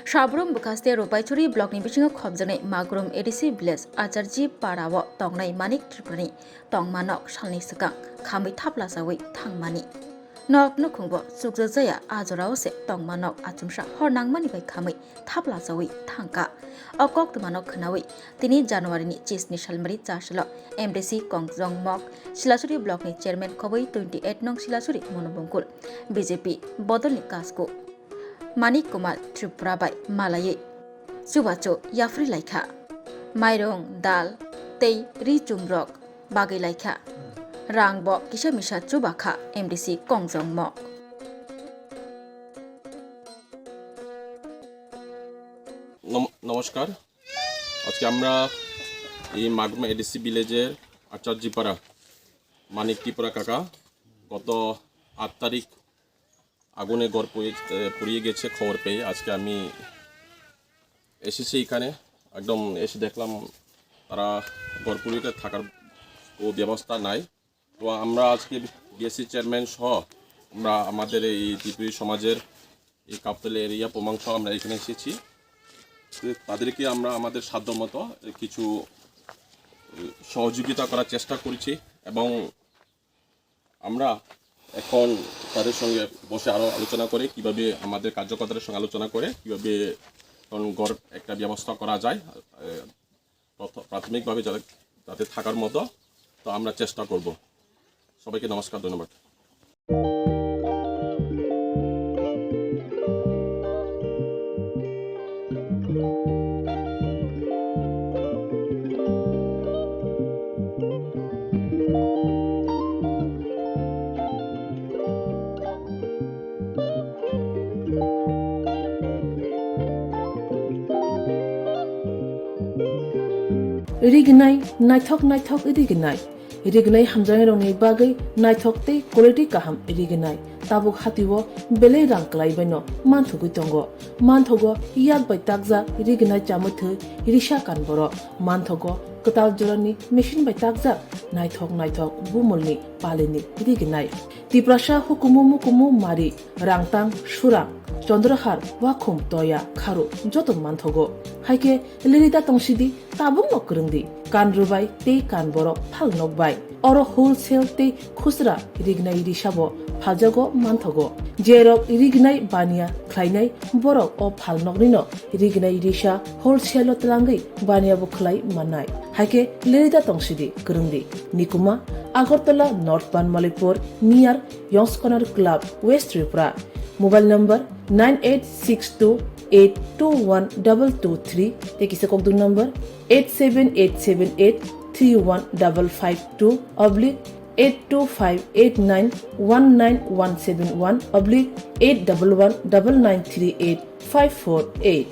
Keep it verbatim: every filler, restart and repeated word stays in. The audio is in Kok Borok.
Sabrum bwkhaste Ropaisuri blockni bisingo khopjaknai Magrum A D C village Acharji Parao tongnai Manik Tripurani tongma nok salni swkang khamwi thaplajawi thangmani. Nok nukhungbo chukjakjaya, a jorao se tongma nok achomsa hor nangmani bai khamwi thaplajawi thangkha. O koktwmano khwnawi tini January ni chisni salmari chasalo M D C Kongjong Mok Silasuri blockni chairman khobwi twenty eight nong Silasuri Monobongkul B J P bodolni kasku Manik Kumar Tripura bai malaiwi chubachu yaphri laikha. Mairung, dal tei ri chumrok bagwi laikha. Rang bo kisa misa chuba kha M D C Kongjong Mok. নম-, নমস্কার। আজকে আমরা এই মাগুরমা এডিসি ভিলেজের আচার্যপাড়া মানিক ত্রিপুরা কাকা গত আট তারিখ আগুনে ঘর পুড়িয়ে, এ, পুড়িয়ে গেছে খবর পেয়ে আজকে আমি এসেছি এখানে। একদম এসে দেখলাম তারা ঘর পুড়িয়ে থাকার ও ব্যবস্থা নাই। তো আমরা আজকে বিএসসি চেয়ারম্যান সহ আমরা আমাদের এই ত্রিপুরী সমাজের এই কাপ্তালি এরিয়া পোমাং সহ আমরা এখানে এসেছি। তো তাদেরকে আমরা আমাদের সাধ্য মতো কিছু, এ, সহযোগিতা করার চেষ্টা করেছি এবং আমরা এখন তাদের সঙ্গে বসে আরও আলোচনা করে কিভাবে আমাদের কার্যকর্তাদের সঙ্গে আলোচনা করে কিভাবে এখন ঘর একটা ব্যবস্থা করা যায়, এ, প্রথ-, প্রাথমিকভাবে যাতে, যাতে থাকার মতো, তো আমরা চেষ্টা করব। সবাইকে নমস্কার, ধন্যবাদ। Rignai, naithok naithok rignai. Rignai hamjaknairokni bagwi naithok tei quality kaham rignai. Tabuk hatio belai rang kwlaibaino manthogwi tongo. Manthogo yak bai takjak rignai chamwi thwi risa kan borok. Manthogo kwtal jorani machine bai takjak naithok naithok bumulni palini rignai. Tiprasa hukumu mukumu mari, rangtang, surang, chondrohar, wakhum, toya, kharu joto manthogo. Haikhe lirida tongsidi, tabukno kwrwngdi. Kan rwbai tei kan borok phalnok bai. Oro wholesale tei khusra rignai risabo phaljago manthogo. Jerok rignai baniya khlainai borok o phalnoknino rignai risa wholesale-o twlangwi baniya bo khlai mannai. Haikhe lirida tongsidi kwrwngdi. Nikuma, Agartala North Banmalipur, near Yongskhonar Club, West Tripura. Mobile number nine eight six two eight two one double two three, tei kisa kokduk number eight seven eight seven eight three one double five two oblique eight two five eight nine one nine one seven one oblique eight double one double nine three eight five four eight.